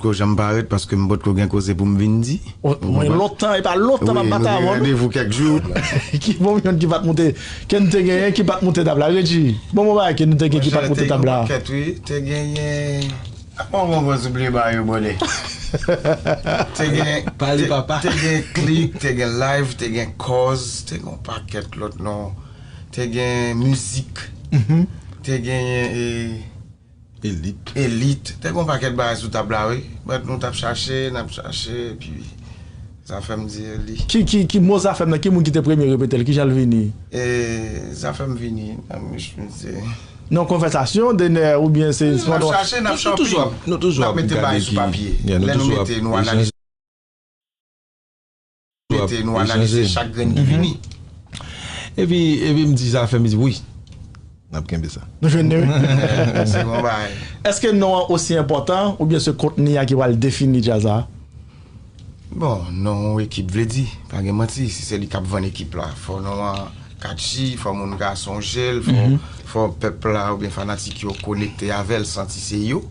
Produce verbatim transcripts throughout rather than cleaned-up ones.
Ko janm parèt paske m potko gen koze pou m vin di. Mwen lontan, e pa lontan m ap bat avè w. Wi, nou gen randevou kèk jou. Ki bon moun ki pa t moute, ke n te genyen, ki pa t moute tab la. Regi, bon, bon bagay ke nou te gen ki pa t moute tab la. Te gen yon pakèt, wi. Te genyen. Bon, bon, bon, souple ba yo, bòlè. Te gen, pale, papa. Te gen klik, te gen live, te gen kòz, te gen yon pakèt lòt non. Te gen mizik. Te genyen, e, Elit. Elit. Te gen yon pakèt bagay sou tab la, wi. But nou t ap chache, n ap chache, epi Zafèm di li. Ki, ki, ki mo Zafèm nan? Ki moun ki te premye repete l? Kijan l vini? E, Zafèm vini, nan miche, misye. Nan konvèsasyon, de nè, oubyen se... Wi, n ap chache, n ap shopping. Nou toujou ap, nou toujou ap gade ki... N ap mete bagay sou papye. Lè nou mete, nou analize. Mete, nou analize chak grenn ki vini. Epi, epi m di Zafèm, li di wi. N ap kenbe sa. Nou jwenn li, wi. Se bon bagay. Èske non an osi enpòtan oubyen se kontni a ki pral defini djaz la? Bon, non yon ekip vle di, pa gen manti, si se li k ap vann ekip la, fò non an katchi, fò moun ka sonje l, fò, fò pèp la oubyen fanatik yo konekte avè l, santi se yo.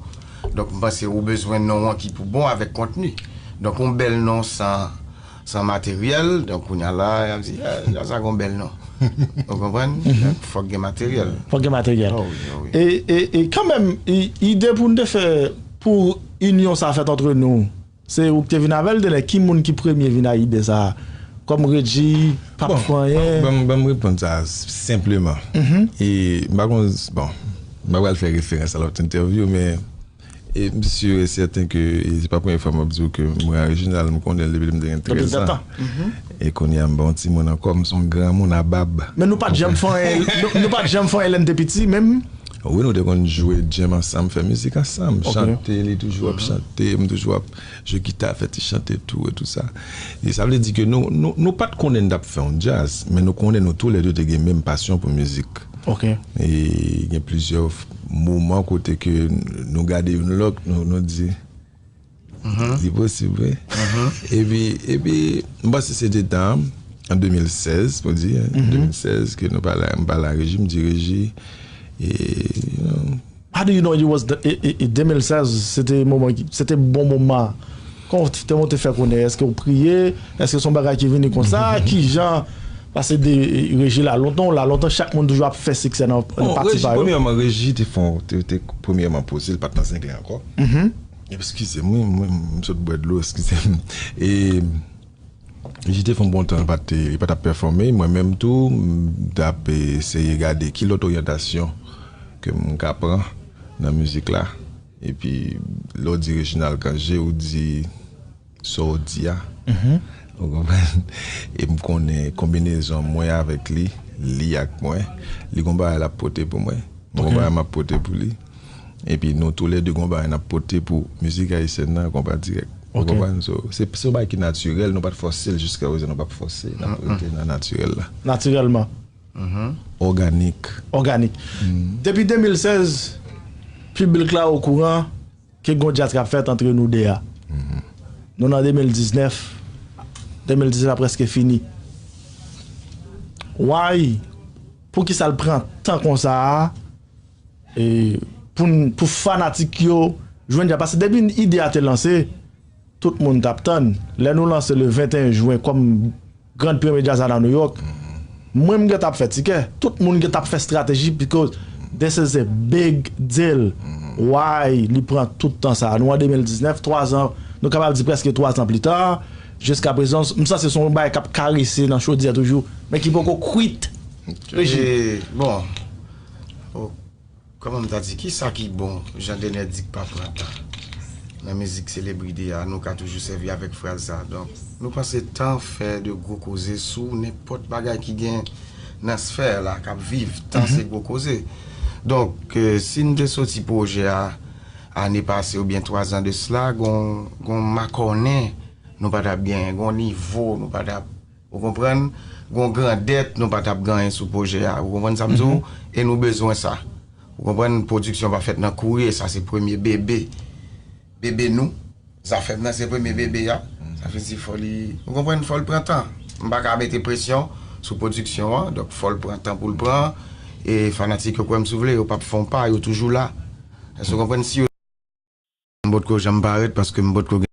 Donk, m panse ou bezwen non an ki pou bon avèk kontni. Donk, yon bèl non san, san materyèl, donk, kounye a la, y ap di, "Eh, sa, sa gon bèl non." Ou konprann? Donk, fòk gen materyèl. Fòk gen materyèl. Oh, wi, oh, wi. E, e, e kanmenm, i-, ide pou n te fè, pou inyon sa fèt antre nou, se ou ki te vin avè l, Dener? Ki moun ki premye vin a ide sa a? Kòm Regi, p ap fè anyen? Bon, ban m, ban m reponn sa s-, senpleman. E m pa konn, bon, m pa pral fè referans a lòt entèvyou, men e m si e sèten ke, e se pa premye fwa m ap di w ke mwen a Reginald, m konnen l depi lè m te gen trèz an. E kounye a, m pa yon timoun ankò, m se yon granmoun a bab. Men nou pa t janm fè anyen, nou, nou pa t janm fè anyen lè n te piti, menm? Wi, nou te konn jwe djèm ansanm, fè mizik ansanm. Chante, li toujou ap chante, m toujou ap jwe gita, fè ti chante tou e tou sa. E sa vle di ke nou, nou, nou pa t konnen n t ap fè yon djaz, men nou konnen nou toulède te gen menm pasyon pou mizik. E gen plizyè f-, moman kote ke nou gade youn lòt, nou, nou di, li posib, wi. Epi, epi, m panse se te tan, an de mil sèz, pou di, en, de mil sèz, ke nou pale, m pale a Regi, m di, "Regi, e, you know." How do you know it was the, e, e, e de mil sèz, se te moman ki, se te bon moman. Kòman w te, te fè konnen? Èske w priye? Èske se yon bagay ki vini konsa? Kijan? Paske de, e, Regi la lontan, w la lontan, chak moun toujou ap fè siksè nan, nan pati pa yo. Bon, Regi, premyèman, Regi te fè, te, te premyèman poze, li pa t nan zengle ankò. Eskize m, wi, mwen, m sot bwè dlo, eskize m. E Regi te fè yon bon tan, li pa t, li pa t ap pèfòme. Mwen menm tou, m t ap eseye gade ki lòt oryantasyon ke m ka pran nan mizik la. Epi, lè w di Reginald Cangé, ou di sa w di a. Ou konprann? E m konnen konbinezon mwen avèk li, li ak mwen, li gon bagay l ap pote pou mwen. Mwen gon bagay m ap pote pou li. Epi nou toulède gon bagay n ap pote pou mizik ayisyèn nan, Konpa Dirèk. Ou konprann? So, se, se yon bagay ki natirèl, nou pa t fòse l, jiskaprezan nou p ap fòse, n ap rete nan natirèl la. Natirèlman. Òganik. Òganik. Depi de mil sèz, piblik la okouran ke gon djaz k ap fèt antre nou de a. Nou nan de mil diznèf, de mil diznèf la prèske fini. Why? Poukisa l pran tan konsa a, e, pou n, pou fanatik yo jwenn djaz? Paske depi ide a te lanse, tout moun t ap tann. Lè nou lanse le venteyen jen kòm grand premye djaz la nan New York, mwen m gentan ap fè tikè. Tout moun gentan ap fè strateji because this is a big deal. Why li pran tout tan sa? Nou an de mil diznèf, twa zan, nou kapab di prèske twa zan pli ta, jiskaprezan, m sanse se yon bagay k ap karese nan chodyè toujou, men ki poko kwit. Regi. E, bon, o, kòman m ta di, kisa ki bon, jan Dener di k pa pran tan? Nan mizik selebrite a, nou ka toujou sèvi avèk fraz sa. Donk, nou panse tan fè de gwo koze sou nenpòt bagay ki gen nan sfè la, k ap viv. Tan se gwo koze. Donk, e, si n te soti pwojè a ane pase oubyen twa zan de sila, gon, gon makònen nou pa t ap genyen, gon nivo nou pa t ap Ou konprann? Gon grandèt, nou pa t ap gen anyen sou pwojè a. Ou konprann sa m di w? E nou bezwen sa. Ou konprann? Pwodiksyon pa fèt nan kouri, e sa se premye bebe. Bebe nou. Zafèm nan se premye bebe a. Sa vle di fò li, ou konprann, fò l pran tan. M pa ka mete presyon sou pwodiksyon an, donk fò l pran tan pou l pran. E fanatik yo kwè m si w vle, yo p ap fè yon pa, yo toujou la. Èske w konprann? Si yo M potko janm parèt paske m potko gen